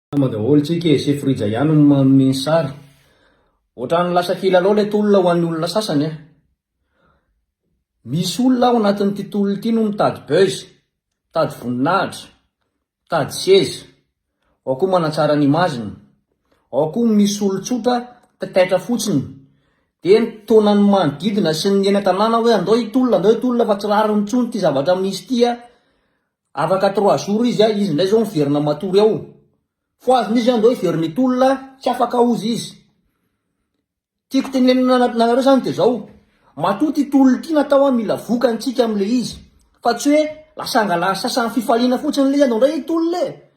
Salama daholo tsika e, Sefo Rija ihany no manome ny sary. Ohatran'ny lasa kilalao ilay tolona ho an'ny olona sasany a. Misy olona ao anatin'ity tolona ity no mitady buzz, mitady voninahitra, mitady seza, ao koa manatsara ny image-ny, ao koa misy olon-tsotra taitaitra fotsiny dia mitaona ny manodidina sy ny eny an-tanàna hoe andao hitolona, andao hitolona fa tsy rariny intsony ity zavatra misy ity a. Afaka trois jours izy a, izy indray zao miverina matory ao. Fohazina izy andao hiverina hitolona, tsy afaka hozy izy. Tiako tenenina anareo zany de zao, matoa ty tolona ity natao a mila vokany tsika amle izy, fa tsy hoe lasa angalan'ny sasany fifaliana fotsiny le izy andao indray hitolona e!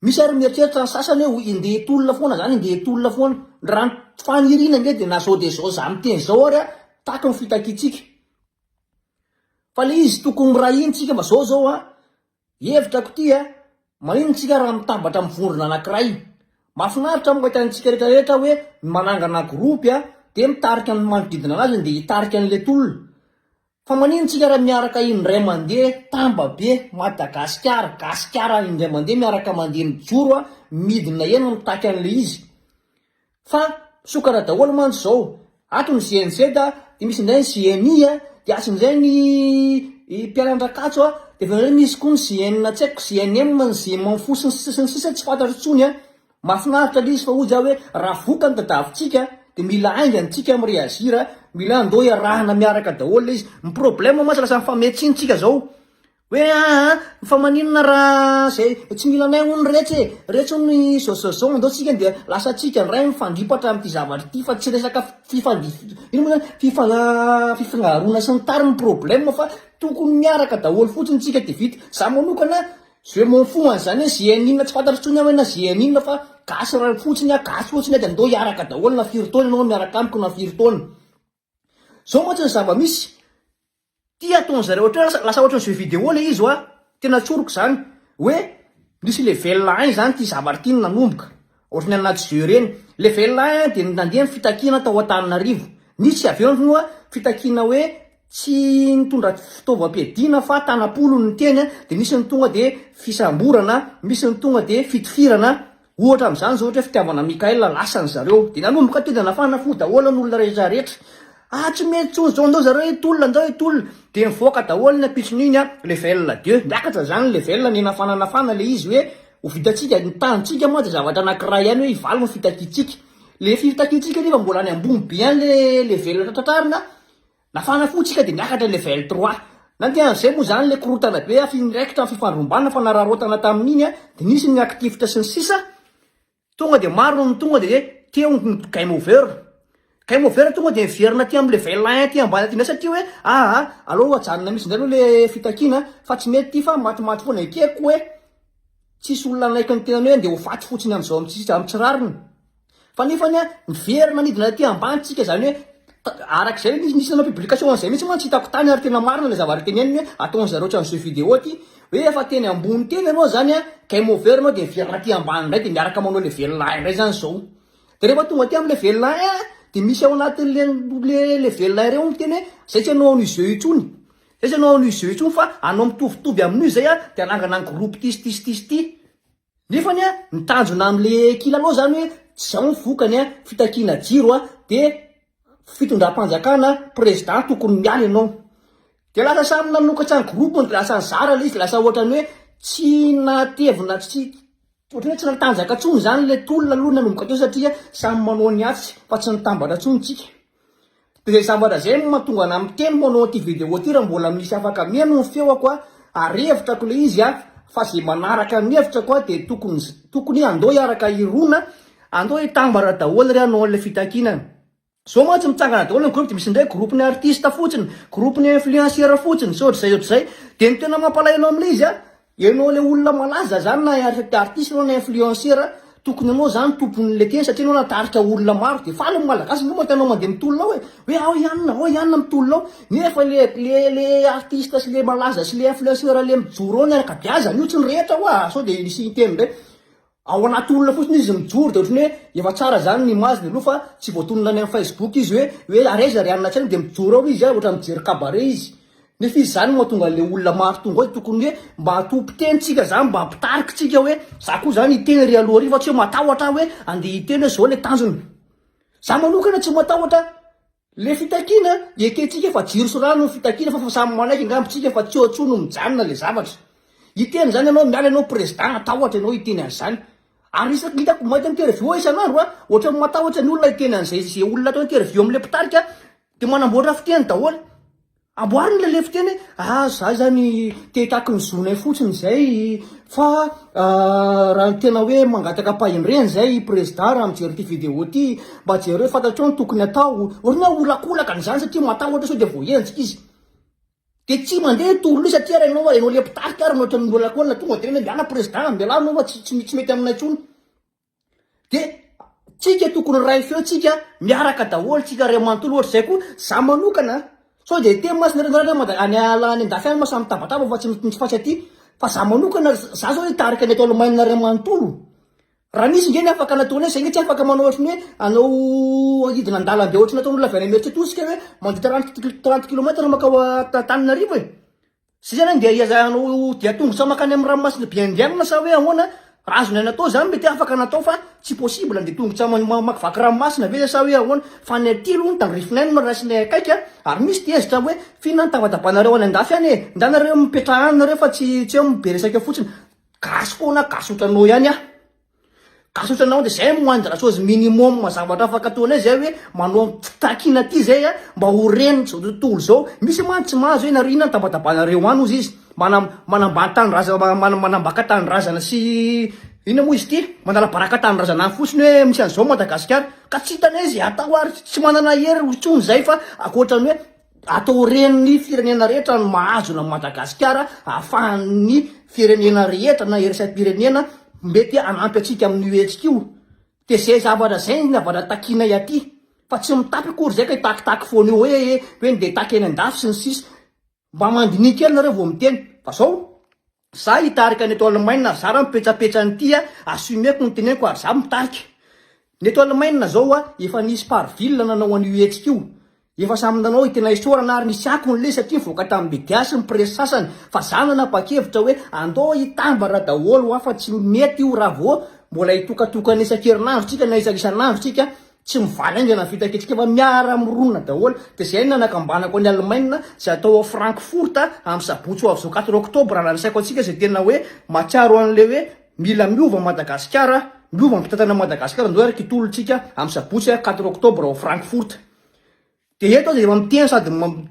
Misy ary mieritreritra ny sasany hoe indeha hitolona foana zany, indeha hitolona foana. Raha ny faniriana ange de na zao de zao za miteny zao ary a, taky ny fitakiantsika. Fa le izy tokony miray hina tsika fa zao zao a, hevitrako ty a, maninona tsika raha mitambatra mivondrona anakiray. Mahafinaritra mahita antsika rehetra rehetra hoe manangana groupe a, de mitarika ny manodidina anazy ndeha hitarika an'le tolona. Fa manino tsika raha miaraka indray mandeha tamba be Madagasikara gasikara indray mandeha miaraka mandeha mijoro a midina eny mitaky an'le izy fa misokatra daholo mantsy zao ato ny GNZ a de misy indray ny GNI a de atsy indray ny mpianandrakatso a de avy eo indray misy koa ny GN tsy haiko GNM ny GManfo sy ny sisa sy ny sisa tsy fantatro intsony a. Mahafinaritra le izy fa hoy za hoe raha vokany tadavintsika de mila haingana tsika mi reagir mila andao iarahana miaraka daholo le izy, ny problème mantsy lasa mifamehy tsika zao hoe aa fa maninona raha zay tsy mila anay hono retsy e, retsy hono zao zao zao andao tsika dia lasa tsika ndray mifandripatra amty zavatra ity fa tsy resaka fifandif ino moa zany fifa fifangaroana sy ny tariny problème fa tokony miaraka daholo fotsiny tsika de vita, za manokana Je m'en fous an'izany hoe GN inona tsy fantatro intsony aho hoe na GN inona fa gasy ray fotsiny aho gasy fotsiny aho dia ndao hiaraka daholo na firy taona ianao miaraka amiko na firy taona. Zao mantsy ny zava-misy, ty ataon'zareo ohatra hoe lasa ohatran'ny jeu vidéo le izy hoa, tena tsoriko zany hoe nisy level un zany ty zavatra ty no nanomboka, ohatran'ny anaty jeu reny, level un dia nandeha ny fitakiana tao Antananarivo, nisy avy eo moa fitakiana hoe Tsy nitondra fitaovam-piadiana fa tanam-polo ny teny dia misy ny tonga dia fisamborana, misy ny tonga dia fitifirana, ohatra amin'izany izao ohatra hoe fitiavana Mickaël lasany zareo dia nanomboka teo dia nafana fo daholo ny olona rehetra rehetra, ah tsy mety intsony izao ndao zareo hitolona ndao hitolona, dia nivoaka daholo ny ampitson'iny an level deux, niakatra izany ny level niha-nafananafana ilay izy hoe ho vitantsika, ny tanjontsika mantsy zavatra anankiray ihany hoe hivaly ny fitakiantsika, ilay fitakiantsika nefa mbola any ambony be any ilay level tratrarina, Nafana fo tsika dia niakatra level trois. Nandeha an'izay moa izany ilay korontana be afa niraikitra ny fifandrombana fanararaotana tamin'iny a, dia nisy ny actifitra sy ny sisa, tonga dia maro ny tonga dia teo ny game over. Game over tonga dia niverina aty amin'ny level un aty ambany aty indray satria hoe aa aleo ajanona mihitsy indray aloha ilay fitakiana fa tsy mety ity fa matimaty foana ekeko hoe tsisy olona hanaiky ny tenany hoe andeha ho faty fotsiny amin'izao amin'ny tsy rariny. Fa nefany an, miverina midina aty ambany tsika zany hoe araka izay nisy nisy nanao publication an'izay mihitsy mantsy hitako tany ary tena marina ilay zavatra teneniny hoe ataon'zareo ohatran'ny jeu vidéo aty hoe efa teny ambony teny ianao zany an, game over ianao dia miverina aty ambany indray dia miaraka manao level un indray zany zao. Dia rehefa tonga aty amin'ny level un an, dia misy ao anatin'le le level un ireo miteny hoe zay tsy hanao an'io jeu intsony, zay tsy hanao an'io jeu intsony fa hanao mitovitovy amin'io zay an, dia hanangana ny groupe ty sy ty sy ty sy ty. Nefany a, ny tanjona amle kilalao zany hoe tsy zao ny vokany a, fitakiana jiro a, de fitondram-panjakana, président tokony miala ianao. De lasa samy nanokatra ny groupe-ny de lasa nizara le izy, lasa ohatrany hoe tsy natevina tsy ohatrany hoe tsy natanjaka tsony zany le tolona aloha nanomboka teo satria samy manao ny atsy fa tsy nitambatra tsony tsika. Dia izay zavatra izay no mahatonga anah miteny manao an'ity vidéo ity raha mbola misy afaka mihaino ny feoko a, ary hevitrako ilay izy a, fa izay manaraka ny hevitrako a dia tokony tokony andao hiaraka hirona, andao hitambatra daholo re hanao an'ilay fitakiana. Zao mantsy mitsangana daholo ny groupe dia misy indray groupe ny artiste fotsiny, groupe ny influenceur fotsiny, sy ohatr'izay ohatr'izay. Dia ny tena mampalahelo amin'ilay izy a, Enao le olona malaza zany na artiste enao na influenceur tokony enao zany tompon'le teny satria enao natarika olona maro de faly ny malagasy angamba mahita anao mandeha mitolona ao e hoe ao i anona ao i anona mitolona ao nefa le le le artiste sy le malaza sy le influenceur le mijoro ao ny ankabeazany io tsy ny rehetra hoa sao de misy hiteny ndray ao anaty olona fotsiny izy mijoro de ohatran'ny hoe efa tsara zany ny image-ny aloha fa tsy voatonona any amin'ny facebook izy hoe hoe ary aiza ry anona tsy hainy de mijoro ao izy a ohatran'ny mijery cabaret izy. Nefa izy zany no mahatonga an'le olona maro tonga ao tokony hoe mba tompon-teny tsika zany mba mpitarika tsika hoe za koa zany hiteny ery aloha ery fa tsy hoe matahotra aho hoe andeha hiteny hoe zao le tanjona. Za manokana tsy matahotra le fitakiana, ekentsika fa jiro sy rano ny fitakiana fa fa samy manaiky angamba tsika fa tsy eo intsony no mijanona le zavatra. Hiteny zany ianao miala ianao président hatahotra ianao hiteny an'izany. Ary isaky ny hitako mahita interview aho isan'andro a, ohatran'ny matahotra ny olona hiteny an'izay izay olona atao interview amin'ilay mpitarika dia manamboatra fiteny daholo. Amboariny ilay le fiteny hoe ah za zany te hitaky ny zonay fotsiny izay fa raha ny tena hoe mangataka ampahendrena izay i président raha mijery ity vidéo ity mba jereo fantatrao ny tokony atao. Ohatran'ny hoe aholakolaka an'izany satria matahotra sao dia voahenjika izy. Dia tsy mandeha io tolona io satria ary ianao ianao le mpitarika ary no ohatran'ny miolakolana tonga dia hoe miala président mialà anao fa tsy tsy mety aminay intsony. Dia tsika tokony ray feo tsika miaraka daholo tsika ray manontolo ohatra izay koa za manokana sao dia teny masina nareo nareo mada any ala any andafy any ma samy mitabataba fa tsy tsy fa tsy aty fa za manokana za zao hitarika ny eto Allemagne ray manontolo. Raha nisy nge ny afaka nataonay zay nge tsy afaka manao ohatry ny hoe hanao hidina an-dalambe ohatry ny nataon'olona avy any Imerintsiatosika hoe mandeha 30 kilomètre mankao Antananarivo e! Zay zany andeha hiaza hanao dia tongotra mankany amin'ny ranomasina be Indiana sa hoe ahoana? Raha azonay natao zany mety afaka natao fa tsy possible andeha tongotra mamakivaky ranomasina ve zay sa hoe ahoana? Fa ny aty aloha ny tandrifinay no raisinay akaiky a! Ary misy tezitra hoe f'inona ny tabatabanareo any andafy any e! Ndà nareo mipetraha any nareo fa tsy tsy hoe be resaka eo fotsiny. Gasy foana gasy otranao ihany aho. Gasy otranao de zay moindre chose minimum zavatra afaka ataonay zay hoe manao fitakiana aty zay a mba ho ren'ny zao tontolo zao. Misy mantsy tsy mahazo hoe nareo inona ny tabatabanareo any ozy izy. Manam manambany tanindrazana manambaka tanindrazana sy inona moa izy ity? Manala baraka tanindrazana any fotsiny hoe misy an'izao Madagasikara. Ka tsy hitanay zay atao ary tsy manana hery intsony zay fa ankoatran'ny hoe Atao ren'ny firenena rehetra ny mahazo an'i Madagasikara ahafahan'ny firenena rehetra na iraisam-pirenena mety hanampy antsika amin'io hetsika io. Dia izay zavatra izay ny zavatra takianay aty fa tsy mitapy akory izay ka hitakitaky foana eo hoe hoe ndeha hitaky any an-dafy sy ny sisa. Mba mandiniha kely nareo vao miteny fa zao za hitarika ny eto Allemagne ary za raha mipetsapetsa an'ity a, assumer-ko ny teneniko ary za mitarika. Ny eto Allemagne zao a efa nisy par ville nanao an'io hetsika io. Efa samy nanao i tena isaorana ary nisy akony le satria nivoaka tamin'ny media sy ny presse sasany fa za nanapa-kevitra hoe andao hitambatra daholo hoa fa tsy mety io raha vao mbola hitokatokana isan-kerinandro tsika na isan'andro tsika tsy mivaly haingana ny fitakiantsika fa miara mirona daholo dia zay no nanakambanako an'i Allemagne izay atao ao Frankfurt amin'ny sabotsy ho avy izao quatre octobre raha nasaiko antsika izay tena hoe mahatsiaro an'ilay hoe mila miova Madagasikara miova ny mpitantana Madagasikara ndao ary kitolontsika amin'ny sabotsy quatre octobre ao Frankfurt. Dia eto aza efa miteny sady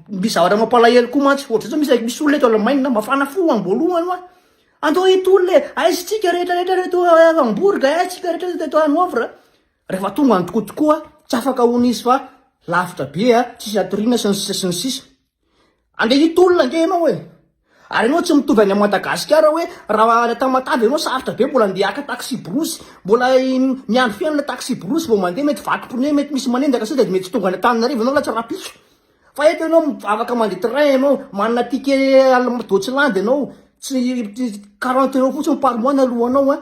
misy zavatra mampalahelo koa mantsy, ohatra zao misy misy olona eto Allemagne mafana fo am-boalohany hoa, andao hitolona e, aiza isika rehetra rehetra eto Hambourg, aiza isika rehetra rehetra eto Hanovre. Rehefa tonga any tokoa tokoa tsy afaka hono izy fa lavitra be a, tsisy hatoriana sy ny sisa sy ny sisa. Andeha hitolona ange ianao e! Ary ianao tsy mitovy any Madagasikara hoe raha any Tamatave ianao sarotra be mbola andeha haka taxi-brousse, mbola miandry feno ilay taxi-brousse vao mandeha, mety vaky pneu, mety misy manendaka sao dia mety tsy tonga any Antananarivo ianao raha tsy rahampitso. Fa eto ianao afaka mandeha train ianao, manana ticket Deutschland ianao, tsy 40 euros fotsiny par mois ny alohanao an.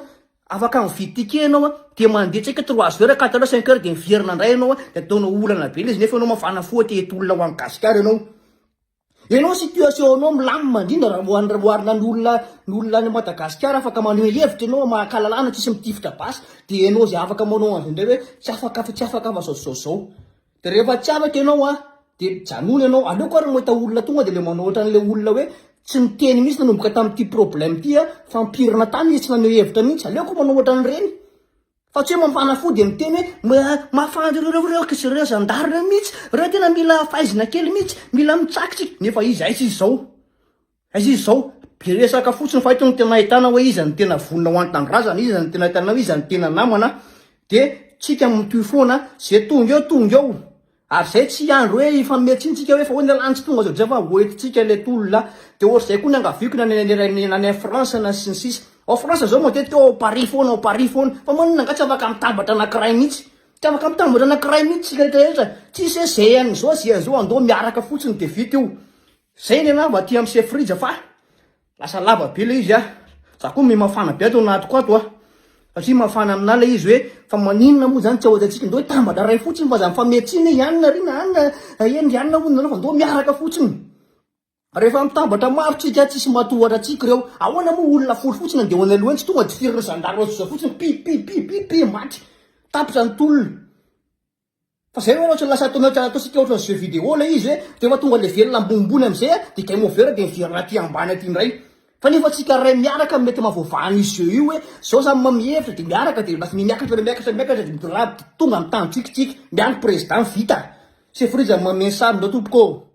Afaka mividy ticket ianao an, dia mandeha tsy haiko trois heures, quatre heures, cinq heures dia miverina indray ianao an, dia ataonao olana be ilay izy nefa ianao mafana fo te hitolona ho an'i Gasikara ianao. Ianao situation anao milamina indrindra raha oharina ny olona ny olona any Madagasikara afaka maneho hevitra ianao mahakalalana tsisy mitifitra basy dia ianao izay afaka manao an'izay indray hoe tsy afaka fa tsy afaka fa zao sy zao sy zao. Dia rehefa tsy afaka ianao an, dia mijanona ianao. Aleoko ary mahita olona tonga dia ilay manao ohatran'ilay olona hoe tsy niteny mihitsy nanomboka tamin'ity problème ity an, fa nipirina tany izy tsy naneho hevitra mihitsy. Aleoko manao ohatran'ireny. Fa tsy hoe mafana fo dia miteny hoe mafana ireo ireo ireo zandary ireo mihitsy, ireo tena mila faizina kely mihitsy, mila mitsakitsika. Nefa izy aiza izy izao? Aiza izy izao? Be resaka fotsiny fa eto no tena ahitana hoe iza no tena vonona ho an'ny tanindrazana, iza no tena ahitana hoe iza no tena namana. Dia tsika mitohy foana, ze tonga eo tonga eo. Ary zay tsy hiandry hoe hifanome tsiny tsika hoe fa hoe ny tsy tonga zao dia fa hoentintsika ilay tolona. Dia ohatr'izay koa ny angaviako na ny na ny any France na sy ny sisa. Ao France zao matetika ao Paris foana, ao Paris foana. Fa maninona angaha tsy afaka mitambatra anankiray mihitsy? Tsy afaka mitambatra anankiray mihitsy tsika rehetra rehetra. Tsisy hoe zay an'izao zay an'izao andao miaraka fotsiny dia vita io. Zay ny anah mba aty amin'ny chef Rija fa Lasa lava be ilay izy ah. Za koa miha mafana be ato anatiko ato ah. Satria mafana aminah ilay izy hoe fa maninona moa zany tsy ao antsika ndao hitambatra ray fotsiny fa aza mifamehy tsiny hoe i anona ry na anona eny ry anona hono nareo fa ndao miaraka fotsiny. Rehefa mitambatra maro tsika tsisy matohatra antsika ireo. Ahoana moa olona folo fotsiny andeha ho any aloha any tsy tonga de firy ireo zandary ohatr'izao fotsiny pi pi pi pi pi maty. Tapitra ny tolona. Fa zay hoe ohatran'ny lasa ataonao ataontsika ohatran'ny jeu vidéo ilay izy hoe rehefa tonga level ambonimbony amizay de game over de miverina aty ambany aty indray. Fa nefa tsika ray miaraka no mety mahavoavaha an'io jeu io hoe zao zany mamihevitra de miaraka de lasa miakatra miakatra miakatra de tonga amin'ny tanjontsika tsika miandry président vita. Chef Rija manome ny sariny ndao tompoko ô.